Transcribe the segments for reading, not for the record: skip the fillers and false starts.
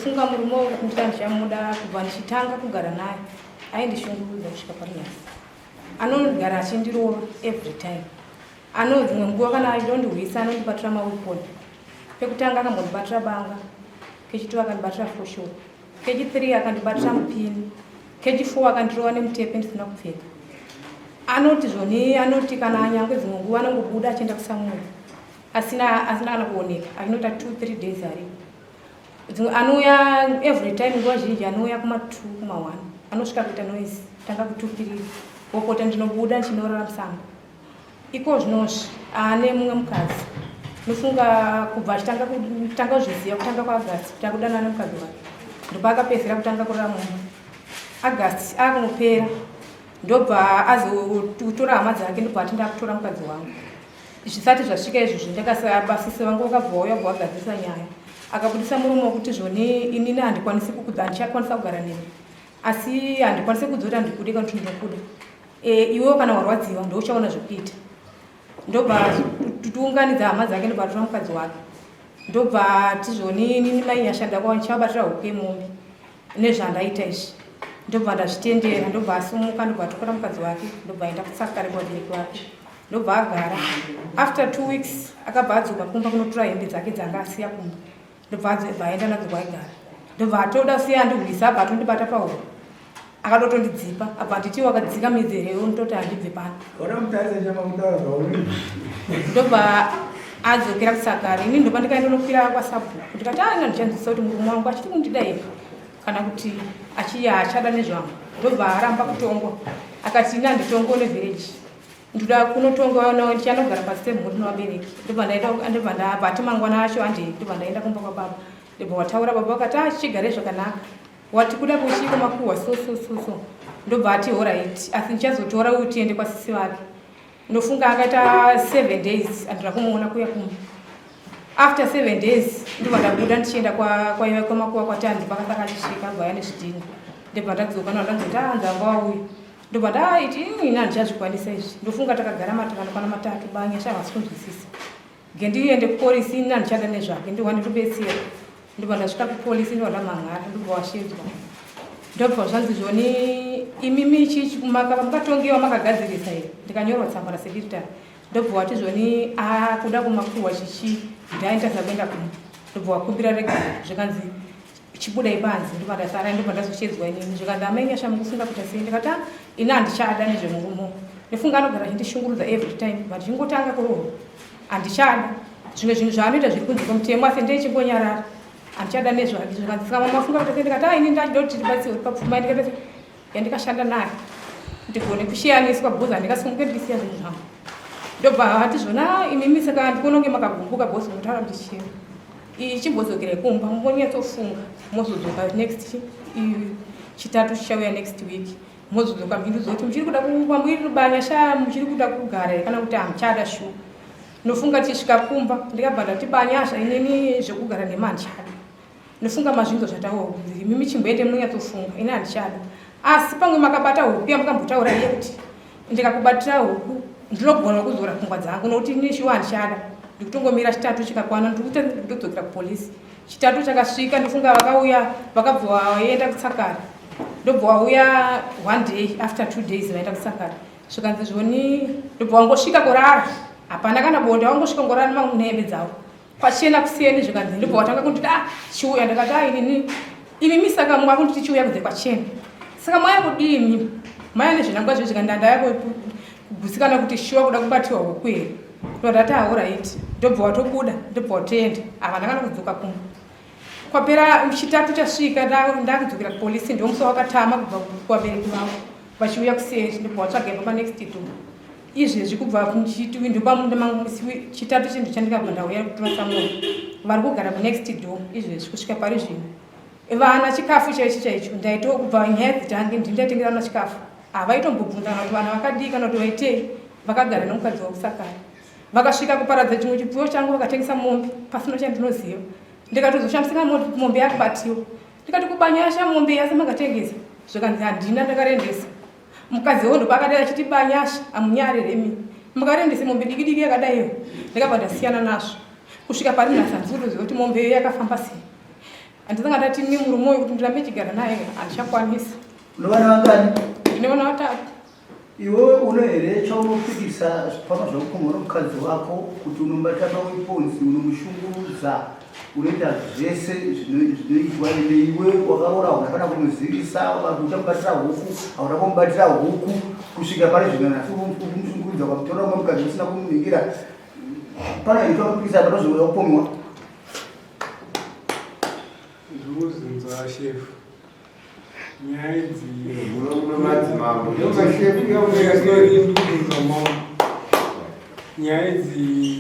Ndofunga murume wangu kuti ndichamuda kubva ndichitanga kugara naye aindishungurudza kusvika pari nhasi. Anogara achindirova every time. Ano dzimwe nguva kana achidondihwisa anondibatira mawepon. Pekutanga akambondibatira banga, kechitwo akandibatira foshoro, kechithree akandibatira mupini, kechifour akandirova nemutepe ndisina kupfeka. Anoti zvoni anoti kana nyangwe dzimwe nguva anongobuda achienda kusamura asina asina kana kuoneka achinoita 2 3 days aripo. Dzimwe anouya every time nguva zhinji anouya kuma 2 kuma 1 anosvika kuita noise tanga kutukirira wopota ndinobuda ndichinorara musango. Iko zvinozvi ane mumwe mukadzi nofunga kubva achitanga kutanga kuzviziva kutanga kwaAugust kuti akudanana nemukadzi wake ndopaakapedzera kutanga kurara mumba August akunopera ndobva azotora hama dzake ndobva ati ndakutora mukadzi wangu zvisati zvasvika izvozvo ndakasabasisi vangu vakabva vauya bva vagadzirisa nyaya akabudisa muromo wekuti zvoni inini handikwanisi kukudza handichakwanisa kugara nemi asi handikwanisi kudza kuti handikude kana kuti ndinokuda e, iwewo kana warwadziwa ndouchaona zvekuita ndobva tiunganidza hama dzake ndobva atora mukadzi wake ndobva tizvoni inini mai nyasha ndakwandichavabatira huku yemombe nezvandaita izvi ndobva ndazvitendera ndobva asumuka ndobva atokora mukadzi wake ndobva aenda kutsakare kuvabereki vake ndobva agara after 2 weeks akabva adzoka kumba kunotora hembe dzake dzanga asiya kumba ndobva adzobva aenda nadzo kwaigara ndobva atoda siya andihwisa abva atondibata pahuro akadotondidzipa abva anditi wakadzika midzi here unototi handibve pano ndobva adzokera kusakare ini ndoba ndikaenda nokwira kwasabhuku ndikati ana ndichanzwisa kuti murume wangu achiri kundida here kana kuti achiya achada nezvangu ndobva aramba kutongwa akati ini handitongwa nevillage ndoda kunotonga ndichanogara pasi pemhuri nevabereki ndobva ndaenda ndobva ndabva ati mangwana acho handei ndobva ndaenda kumba kwababa ndobva wataura baba vakati a ah, chigare zvakanaka wati kuda kuchiko makuhwa so so so so ndobva ati alright asi ndichazotora uyu tiende kwasisi vake ndofunga akaita 7 days andina kumuona kuya kumba after 7 days ndobva ndabuda ndichienda kwaiva kwamakuva kwatandi pakasaka achisvika bva nezvidhina ndobva ndadzoka ndanzoti anzi anga wauya ndobva ndaiti ini handichazvikwanisa izvi ndofunga takagara matakandokwana matatu banyasha havasi kunzwisisa ngendiende kupolisi ini handichada nezvake ndobva nditobetsera ndobva ndasvika kupolisi ndobva ndamhan'ara ndobva washedzwa ndobva zvanzi zvoni imimi chichi mukatongewa makagadzirisa here ndikanyorwa tsamba nasekretary ndobva wati zvoni akuda kumakuhwa chichi ndaita sakuenda kumba ndobva wakumbira rega zvikanzi chibudai panze ndobva ndasara ndobva ndazoshedzwa inini zvikanzi amai nyasha mukufunga kuita sei ndikati ah, ini handichada nezvemurume ndofunga anogara achindishungurudza every time but chingotanga kurohwa handichada zvimwe zvinhu zvaanoita zviri kunze kwemutemo asi ndechingonyarara handichada nezvake zvikanzi saka mamafunga kuita sei ndikati ah ini ndachida kuti tibatsirwe papfuma ndikati yandikashanda nayo ndigone kushiyaniswa because handingasimuke ndikisiya zvinhu zvangu ndobva ati zvona imimi saka ndikuona kunge makagumbuka boss mutaura muchichema ichimbodzokerai kumba mumbonyatsofunga mozodzoka next chitatu chichauya next week mozodzoka muchindudza kuti muchiri kuda kwamuri banya sha muchiri kuda kugara here kana kuti hamuchada shuwa ndofunga tichisvika kumba ndikabva ndati banyasha inini zvekugara nema handichada ndofunga mazvinzo zvataura imimi chimboende munonyatsofunga ini handichada asi pamwe makabata huku yamukambotaura iye kuti ndikakubatira huku ndinogona kuzora pfungwa dzangu nokuti ini shuwa handichada ndikutongomira chitatu chikakwana ndikutodzokera kupolisi chitatu chakasvika ndofunga vakauya vakabva vaenda kutsakara ndobva wauya one day after 2 days vaenda kutsakara zvikanzi zvoni ndobva wangosvika kurara hapana kana bonde wangosvika ngorara nehembe dzavo kwachena kusiyeni zvikanzi ndobva watanga kunditi ah chiuya ndakati ah inini imimi saka mwakunditi chiuya kunze kwachena saka mwaya kudii imimi maya nezvinangwa zve zvikandi ndaya kugutsikana kuti shuwa kuda kubatiwa huku here ndodati alright ndobva watobuda ndobva watoenda havana kana kudzoka kumba kwapera chitatu chasvika ndakudzokera kupolisi ndomusi wakatama kubva kuvabereki vavo vachiuya kuseri ndobva watsvaga imba panext door izvezvi kubva chitatu chinhu chandikabva ndauya kutora samoni vari kugara kunext door izvezvi kusvika pari zvino vana chikafu chaicho chaicho ndaito kubva nyaya dzitange ndini ndaitengera vana chikafu havaitombobvunza kana kuti vana vakadii kana kuti vaitei vakagara nemukadzi wakusakara vakasvika kuparadza chimwe chipfuyo changu vakatengesa mombe pasina chandinoziva ndikatozoshamisika mombe yakubatiwa ndikati kubanyasha mombe yase makatengesa zvikanzi handina ndakarendesa mukadzi wondo paakadai achiti banyasha amunyareremi mukarendese mombe diki diki yakadaiyo ndakabva ndasiyana nazvo kusvika pari nhasi handisi kutoziva kuti mombe iyo yakafamba sei. Handisanga ndati ini murume uyu kuti ndirambe chigara naye handichakwanisa. Une vana vangani? Ndine vana vatatu. Iwe une here chaunopikisa pano zvaukumwa nomukadzi wako kuti unomubata maweponzi unomushungurudza unoita zvese zvinoitwa ende iwe wakaroora hauna kana kumuzivisa kuti uchamubatira huku hauna kumubatira huku kusvika pari zvino nhasi ukumushungurudza ukamutora umwe mukadzi usina kumuningira pano here chaunopikisa panozouya kupomwa Ndikuzinzwa shefu. Nyaya idzi madzimambo. Ndikuzinzwa mama. Nyaya idzi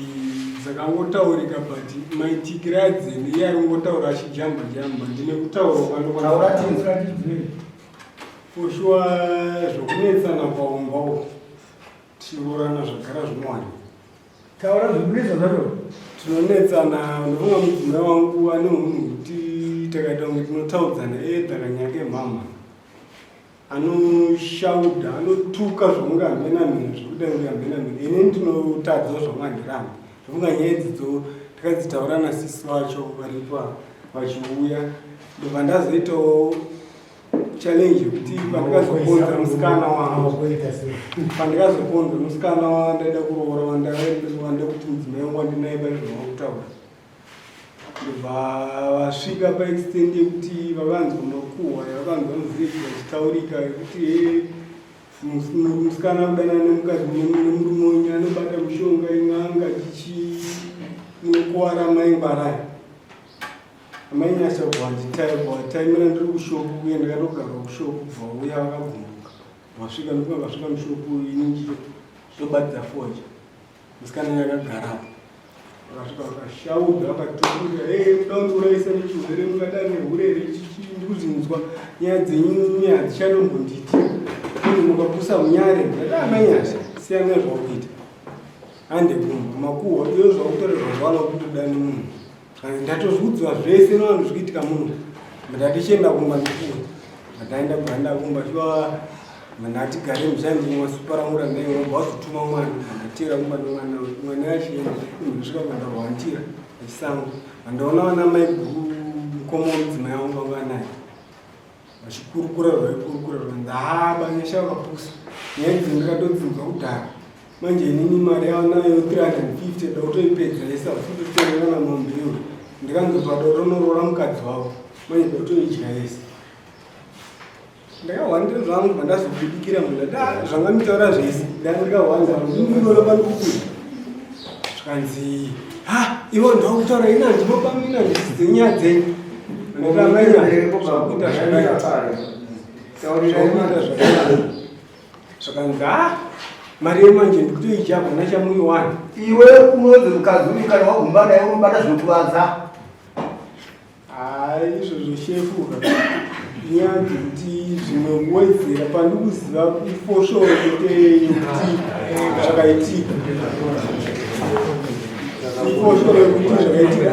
dzakangotaurika but maitikiro adzene iye aringotaura achijamba jamba ndine kutaura Taura tinzwe. Kushuwa zvokunetsana paumba uku tichiroorana zvagara zvinowanikwa. Taura zvibudiso zvacho. Tinonetsana ndofunga mudzimai wangu ane hunhu hwekuti takaita kunge tinotaudzana edha kanyaya kemhamha. Anoshauda, anotuka zvokunge hamena mhino zvekuda kunge hamena mhino. Ini ndinotadzawo zvangu handirambi. Ndofunga nyaya idzidzo takadzitaura nasisi vacho varipo apa vachiuya ndobva ndazoitawo challenge yekuti pandikazokonza musikana wangu pandikazokonza musikana wandaida kuroora wanda kuti mudzimai wangu wandinaye pane zvavakutaura ndobva vasvika paextend yekuti vakanzwa makuhwa yavakanzwa muvillage vachitaurika yekuti musikana kudanana nemukadzi nemurume wenyu anobata mushonga in'anga chichi munokuwara mai ngwarai Amai Nyasha bwanditaimira ndiri kushopu uye ndakatogara kushopu kubva uya vakagumbuka vasvika ndokunga vasvika mushopu ini ndichitobatidza foja musikana yakagarapo vakasvika vakashaudha vakatukurira e muda kundiurayisa nechihure mungada nehure here chichi ndikuzinzwa nyaya dzenyu nyaya dzichatombonditi munhu mukapusa munyare ndati amai Nyasha siyanai zvakuita hande kumba makuhwa iyo zvakutorerwa zvavana kutoda nemunhu Ndatozviudzwa zvese nevanhu zvikuitika muno. Ndatichienda kumba ndikuwe. Ndaenda kuenda kumba shuwa ndati gare mushandi masupa rangu randaiwa wazotuma mwana ndatira kumba nemwana mwana achienda ndosvika kwandarwantira achisango andaona vana mai guru mukoma wemudzimai wangu vanga naye vachikurukura zvaikurukura zvanzi haa banyasha vakapusa nyaya idzi ndakatodzinzwa kudhara manje inini mari yavanayo 350 dautoipedza yese hausi kutotenga kana mombe iwe ndikanzozwa dautonoroora mukadzi wavo manje dautoidya yese ndakahwandira zvangu vandazobudikira munhu ndati ah, zvanga mitaura zvese ndandikahwanda ndinoona pandikubuda zvikanzi ha ivo ndakutaura ina ndinopamina ndidzenyaya dzenyu ndamaiakuita zvakaita zvakanzi ha mari yemanje ndikutoidya hapana chamuiwana iwe unonzi mukadzi uyu kana wagumba naye unobata zvinokuvadza Hayi izvozvo shefu inyaya dzekuti zvimwe kuwedzera pandikuziva ifoshoro kwete yekuti zvakaitika ifoshoro yekuti zvakaitika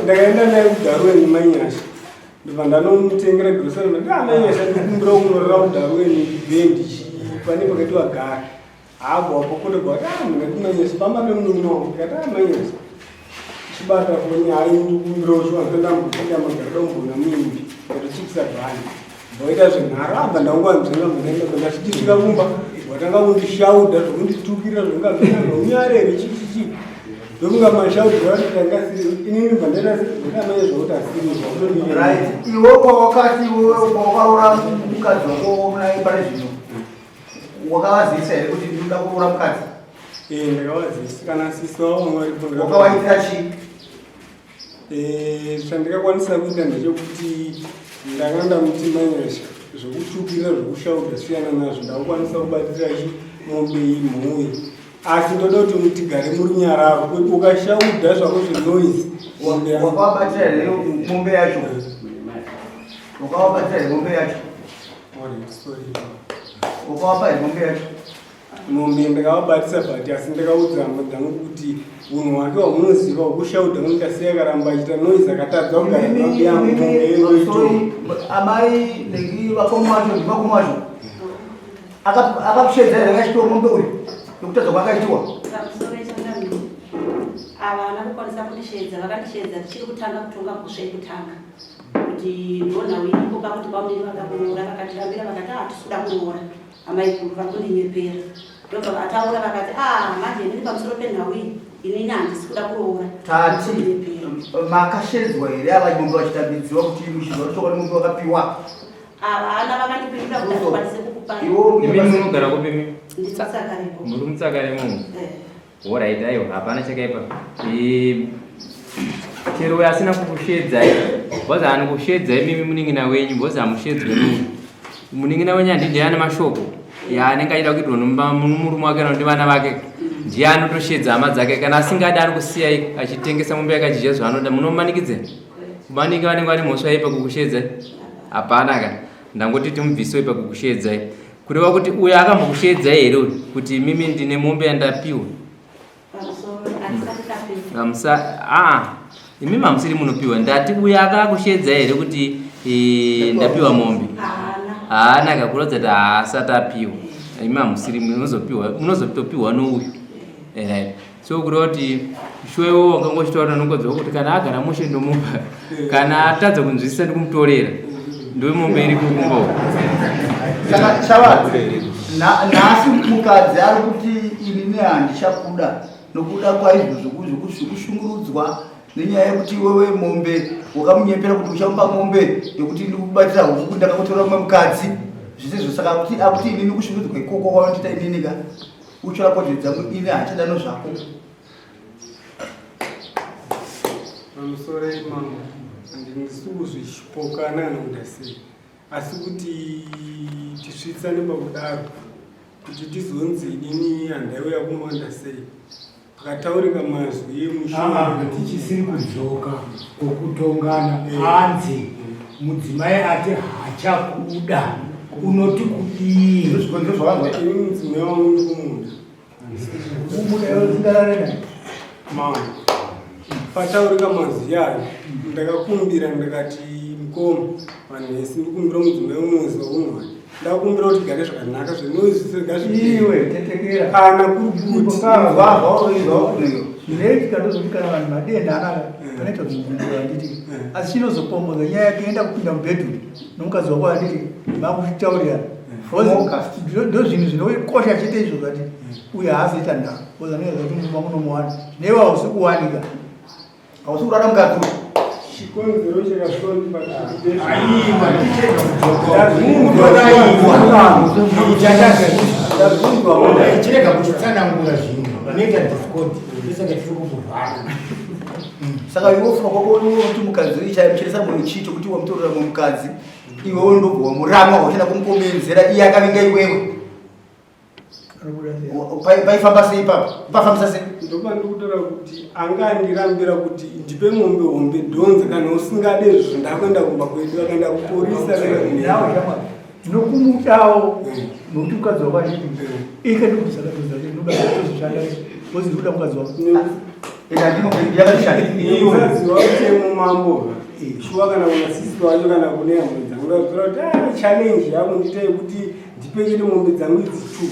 ndakaenda naye kudarweni manyasha ndobva ndanomutengera grosari ndati amanyasha ah, ndikumbira kunorera kudarweni ndibve ndichi pane pakati vagara Hapo wapokote kwa ah ndikati manyesi pamba pemunun'una wangu ndikati ah manyesi chibata foni hayi ndikumbira uchiwa ndoda mbuda magara domboona muimbi ndatochipisa bhani voita zvenharo abva ndaunganzvenga munenda bva ndachichisvika kumba watanga kundishauda zvokunditukira zvonga chichichi ndokunga mashaudhi vatanga siri inini bva ndaita ndamanya zvakuti asiri right iwe pawakati iwe pawakaroora mukadzi wako naye pari zvino Wakavazivisa here kuti ndinoda kuroora mukadzi? Eh, ndakavazivisa kana sisi wavo vanga varipo. Wakavaitira chii? Eh, chandakakwanisa kuita ndechekuti ndanga ndamuti manyasha zvekutukira zvekushauda siyana nazvo ndakukwanisa kubatira chi mombe iyi mhuyi asi ndoda kuti tigare murunyararo kuti ukashauda zvako zvenoise wakavabatira here mombe yacho wakavabatira here mombe yacho Ukawapa here mombe yacho? Mombe ndakavabatisa but asi ndakaudza hama dzangu kuti unhu hwake hwamunoziva hwekushauda unoita sei akaramba achiita noise akatadza kugara mombe yangu mombe yeyoito. Amai nengi vakoma vacho ndivakoma vacho akakushedza here akachipiwa mombe uyu nokutadza kwaakaitiwa? Havana kukwanisa kundisheedza, vakandisheedza tichiri kutanga kutonga mhosva yekutanga kuti ndonhau iripo pakuti bamunini vada kuroora, vakandirambira vakati ah hatisi kuda kuroora, amaiguru vari kundinyepera. Ndobva vataura vakati ah manje inini pamusoro penhau iyi inini handisi kuda kuroora. Tati makashedzwa here ava mombe vachitambidziwa kuti muchizwa chokwadi mombe vakapiwa? Havana vakandipindura kuti handikwanise kukupai. Imi munogara kupi imi? Nditsakaremo. Muri mutsakaremo? Eh. Horait, aiwa hapana chakaipa. Chero uyo asina kukushedzai, because anokushedzai mimi munin'ina wenyu, because hamushedzwe munhu. Munin'ina wenyu handidi ane mashoko yaanenge achida kuitirwa nomurume wake kana kuti vana vake, ndiye anotoshedza hama dzake. Kana asingadi anokusiyai achitengesa mombe yake achidya zvaanoda. Munomanikidze kumanika vanenge vane mhosva yei pakukushedzai? Hapana ka, ndangoti timubvisewo pakukushedzai. Kureva kuti uyo akambokusheedzai here uyu kuti imimi ndine mombe yandapiwa? Hamusa ah imimi hamusiri munopiwa ndati uyo akakusheedzai here kuti eh, ndapiwa mombe? Haana kakuratidza kuti haasati apiwa. Imi hamusiri munozopiwa munozotopiwa nouyu. Eh, so kureva kuti shuwa iwewe wakanga uchitaura nongodzwa kuti kana agara mushe ndomupa kana atadza kunzwisisa ndikumutorera ndomombe iri kukumba uko saka chava nhasi mukadzi ari kuti inini handichakuda nokuda kwaizvo zvekushungurudzwa nenyaya yekuti iwewe mombe wakamunyepera kuti uchamupa mombe yekuti ndikubatira huku ndakakutora mumwe mukadzi zvese izvo saka akuti inini kushungurudzwa ikoko kwaundiita inini ka Utyora kodzero dzangu ini hachada nozvako. Pamusoro imambo handisi kuzvipokana kana kuita sei asi kuti tisvitsane pakudaro kuti tizonzi inini handaiuya kumanda sei pakataurika mazwi emushatichisiri kudzoka kwokutongana eh. hanzi mudzimai ati hachakuda unoti kudii mudzimai wangu ndikumunda mama pataurika mazwi ayo ndakakumbira ndakati mukoma vanhu vese ndikumbira mudzimai unoziva unhu ndakumbira kuti gare zvakanaka zvinoizvisegazviiwe tetekera kana kuri kuti zvinoitika ndozvekuti kana vanhu madenda anaka eh. panoita kuzvigumbura handiti eh. asi chinozopomboza nyaya yake enda kupinda mubhedhuru nomukadzi wako handiti makuzvitaurira eh. ndozvinhu zvinokosha chete izvo zvati uyo haazoita nharo bcause anoita kuti mumba munomuwana zvineiwe hausi kuwanika Hausi kurara mukadzi uyu. Chikonzero chakasondichirega kuchitsanangura zvinhu vanoita discord ndosaka tiri kukuvhara saka iwe ufunga kwako kuti mukadzi uyu chaimucheresa moyo chii chokuti wamutorera mumwe mukadzi iwewe ndobva wamuramwa wachida kumukomenzera iye akavinga iwewe Paifamba sei ipapa? Pafambisa sei? Ndopandikutaura kuti anga andirambira kuti ndipe mombe hombe dhonzi kana usingade izvozvo ndakuenda kumba kwedu akaenda kuporisa ndinokumudawo nokuti mukadzi wako achiti ike ndikubvisa kadhonzi acho ndinoda kuzoshanda bozi ndikuda mukadzi wako mukadzi wako mambo shuwa kana kuna sisi wacho kana kune hama dzangu ndakutora kuti ah, challenge yangu ndite yekuti Ndipe chete mombe dzangu idzi two.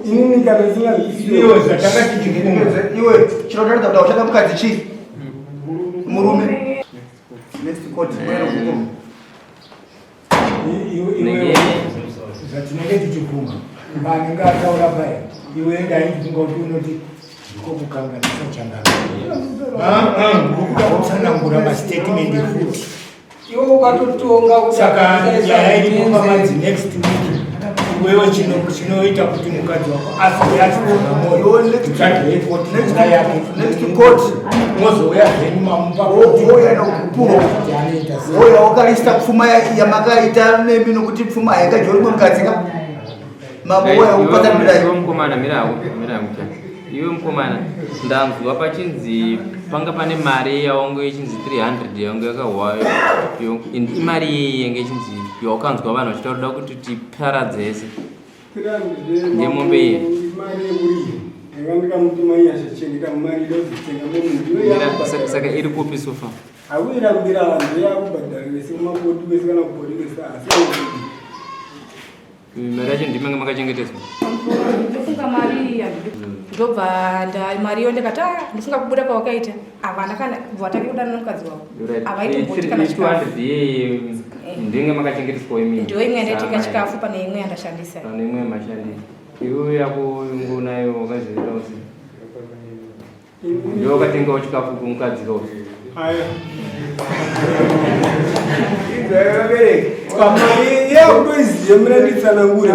Inini kana ndisingazvizivi. Iwe zvatanga tichifunga. Iwe chinotaridza kuti hauchada mukadzi chii? Murume. Next court. Iwe zvatinenge tichifunga. Vanenge ataura paya. Iwe ndaifunga kuti unoti ndiko kukanganisa changano. Ah ah, ndikuda kutsanangura mastatement futi. Iwe ukatotonga kuti saka nyaya iripo pamanzi next week iwewe chinoita kuti mukadzi wako aswe achikuona moyo tsvage yekoti yake next court mozouya zvenyu mamupa wouya nokupuro kuti anoita sei wouya wakarista pfuma yamakaita nemi nokuti pfuma haingadyiwe rimwe mukadzi ka mambo wouya wokupatsanurirai Iwe mukomana mira hako mira hako Iwe mukomana ndanzwa pachinzi panga pane mari yawange ichinzi 300 yange yakahwa imari yei yange ichinzi yawakanzwa vanhu vachitaura kuti tiparadze yese ngemombe iye saka iri kupi sofa akuirambira vanhu yakubhadhara vese kumakoti vese kana kubhori vese asi Mari yacho ndimenge makachengetedzwa. ndofunga mari iyi handidi ndobva mari iyo ndikati ah ndofunga kubuda kwawakaita havana kana kubva vatange kudana nomukadzi wavo havaitomboti kana chikafu ndinge makachengeteswa imimi ndiyo imwe yandaitenga chikafu pane imwe yandashandisa pane imwe yamashandisa iwe yako ingonayo wakazoita usi ndiwe wakatengawo chikafu kumukadzi ka usi aya pamari yakutoiziva mira nditsanangure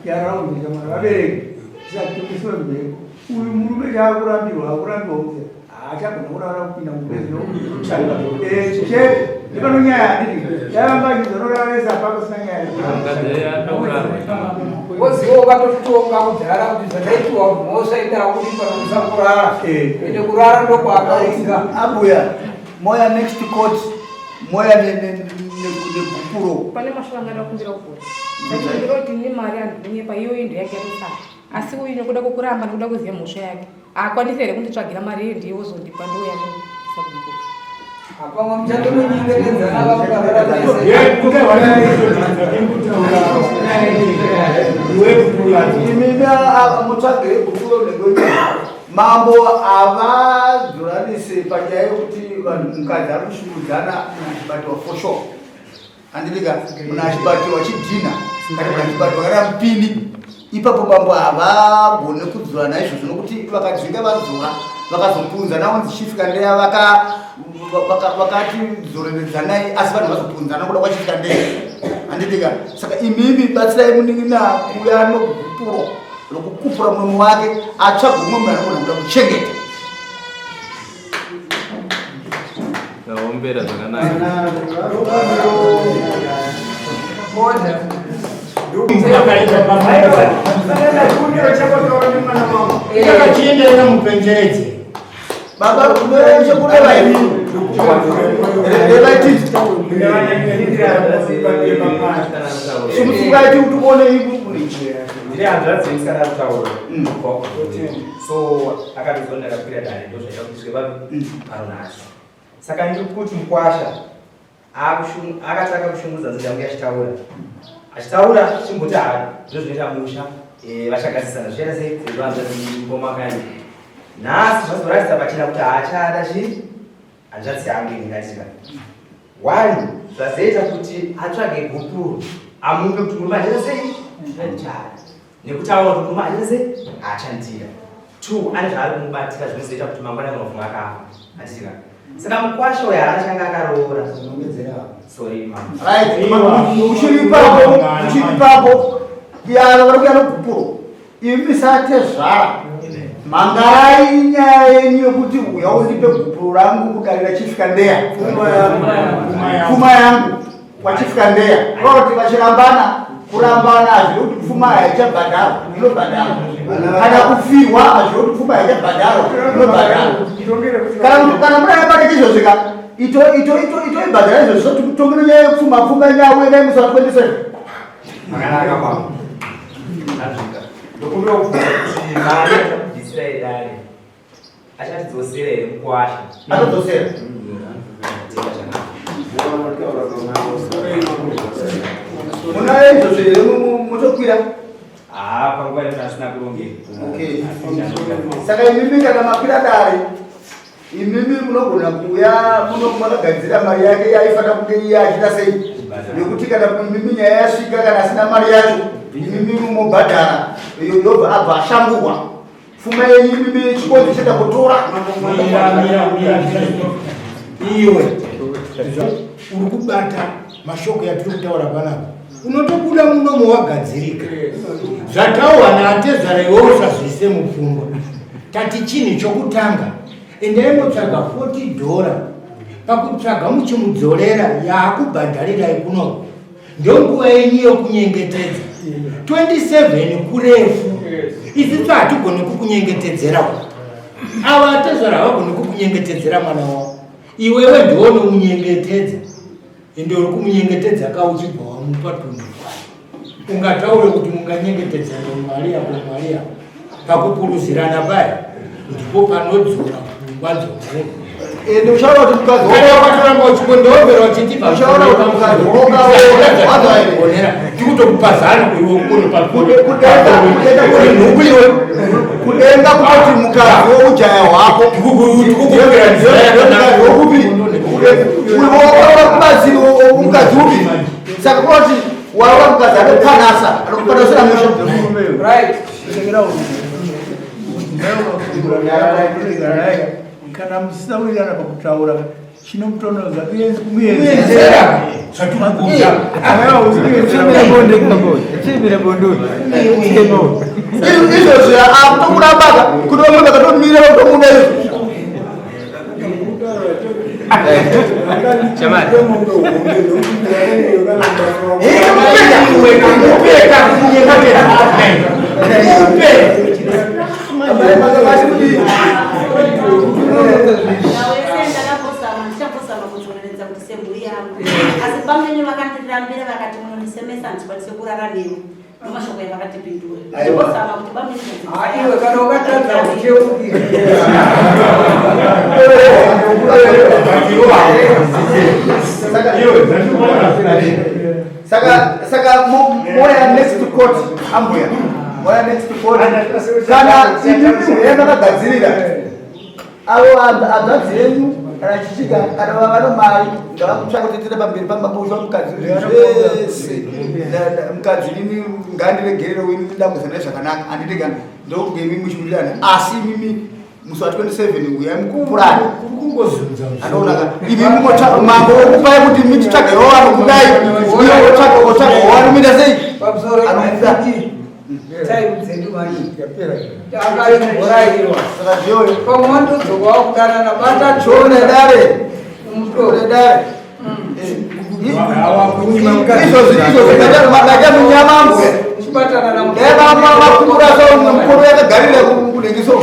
yaraundisa mwana vabereki tisatongesiwa mheko uyu murume chaakurambiwa akurambiwa kuti haachagona kurara kupinda mubezi chete ndipano nyaya handiti yaramba achizonoraresa apa pasina nyaya mukadzi anokurara Woziva ukatotonga kudhara kuti zvakaitiwa mhosva indakuipa nokusakurara. Ende kurara ndokwakainga. Ambuya, moya next court, moya negupuro. Pane mashoko angada kukumbira kuvhura. Ndinokumbira kuti ini mari handinyepa iyoyi ndo yake yatosara. Asi uyu nekuda kwekuramba nekuda kuziva mhosva yake. Haakwanisi here kunditsvagira mari iyoyi ndiye wozondipa ndouya nesabhuku. Pamwe muchatononyengetedzana vakurara mese. Imimi mutsvagire gupuro nekuti mambo havadzoranise panyaya yekuti vanhu mukadzi ari kushungurudzana munhu achibatiwa for sure. Handidika munhu achibatiwa chidhina kana munhu achibatiwa kana mupini ipapo mambo havagone kudzora naizvozvo nokuti vakadzinga vadzora vakazopunzana vonzi chifika ndeya vakati dzoreredzanai asi vanhu vazopunzana kuda kwachifika ndeya handitika saka imimi batsirai munin'ina kuya nogupuro rokukupura muromo wake atsvage umwe munhu anogona kuda kuchengeta Taombera zvakanaka. Yakachienderera mupenjeredze. Baba chekureva imi revai titi simusikai kuti uone Ndine hanzvadzi yemusikana ari kutaura. So akatozwa ndakakwira dare ndozvaita kuti tisvike papi pano nhasi. Saka ndiri kuti mukwasha akatanga kushungurudza nzira yangu achitaura. Achitaura chimboti hayi ndozvinoita musha vachagadzisana zvichaita sei sezvo hanzvadzi mukoma akaenda. Nhasi zvazoratidza pachena kuti haachada chii hanzvadzi yangu ini ngatika. One zvazoita kuti atsvage gupuro amupe kuti murume achaita sei handichada nekuti aona kuti murume achaita sei haachandida. Two ane zvaari kumubatira zvinozoita kuti mangwana munofunga akafa handitika. Saka mukwasha uyo haana changa akaroora. Sorry mama. Right, uchiri ipapo, uchiri ipapo. Yava vari kuya nogupuro. Imi satezvara. Mangarai nyaya yenyu yokuti uya undipe gupuro rangu kudarira chifika ndeya. Pfuma yangu kwachifika ndeya. Kuti vachirambana, kurambana hazviri kuti pfuma haichabhadharwa, inobhadharwa. Kana kufirwa hazviri kuti pfuma haichabhadharwa, inobhadharwa. Kana murayabata izvozvi ka itoibhadhara izvozvo tongeno nyaya yepfuma pfuma nyaya uendai musi wa 27. Makanaka baba. Azvika. Ndokumbira kubvunza kuti mari yatakubvisira yedare achatidzosera here mukwasha? Atodzosera. Munayo izvozvo here mutokwira? Ah, panguva ino asina kurongeka. Okay. Saka imimi kana makwira dare imimi munogona kuuya muno makagadzira mari yake yaifanira kunge iye achiita sei nekuti kana imimi nyaya yasvika kana asina mari yacho imimi mobhadhara yobva abva ashangurwa pfuma yenyu imimi chikonzi cheda kutora Iwe uri kubata mashoko yatiri kutaura panapa unotobuda munomo wagadzirika zvataurwa naatezvara iwe usazviise mupfungwa tati chinhu chokutanga endai motsvaga 40 dhora pakutsvaga muchimudzorera yaakubhadharirai kunoko ndonguva yenyu yokunyengetedza 27 kurefu isi tsva hatigoni kukunyengetedzera ava atezvara havagoni kukunyengetedzera mwana wavo iwewe ndiwo unomunyengetedza ende uri kumunyengetedza ka uchibva wamupa tunhu ungataure kuti munganyengetedzana mari yako mari yako pakupuruzirana paya ndipo panodzora pfungwa dzomunhu Ende uchaona kuti mukadzi kana ukatoramba uchikondombera uchiti Uchaona kuti mukadzi wokaona gonera Tikutokupa zano iwe Kudenga iwe, kudenga kutoti mukadzi woujaya hwako wokupi kubatsiri mukadzi upi, saka kunoti wawa mukadzi anopanasa anokupanasira musha. Right. Kana musisawirirana pakutaura, chinomutonoza Kumuenzera. Izvozvi akutokurambaka kuti vamwe vakatomira vakutomuda izvo. Shamari. Wese ndakambozama, ndichambozama kudzoreredza kuti semhuri yangu, asi pamene vakandirambira vakati munondisemesa, handikwanise kurara newe, ndomashoko yavakatipindura. Ndichambozama kuti pamene. Iwe kana ukatadza ucheukire. Saka moya next to court, ambuya, moya next to court. Kana imimi huya makagadzirira avo hanzvadzi yenyu kana chichika, kana vano mari ngavakutsvaka kuti tire pamberi pamabusha mukadzi zvese. Mukadzi imi ngandiregerere imi dambudzana zvakanaka, handiti? Kana ndokunge imi muchiwirirana, asi imimi musi wa 27 uyai mukupurani. Kungozunza. Anoonaka imi mungotsvaka mambo wokupai kuti mititsvagewo vanokudai, uye wotsvaga wotsvaga wanomita sei. Pamusoro. Anokuda. Time dzedu manje takaimboraiwa. Saka zviyoyo. Pamwe wandodzoka wakudanana, bata. Chone dare. Muto. Dare izvozvi, izvozvi madaita munyama mbuya. Chibatana na Dai makura so mukono yakagarira kunenge so.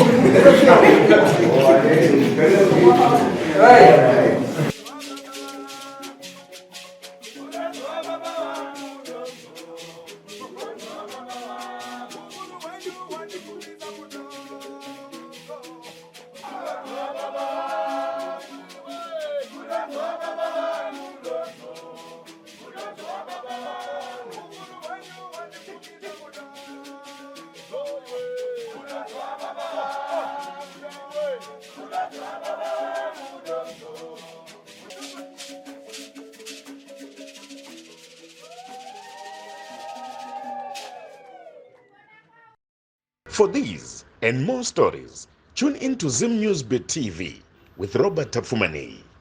Right. For these and more stories, tune in to Zim News Bit TV with Robert Tafumani.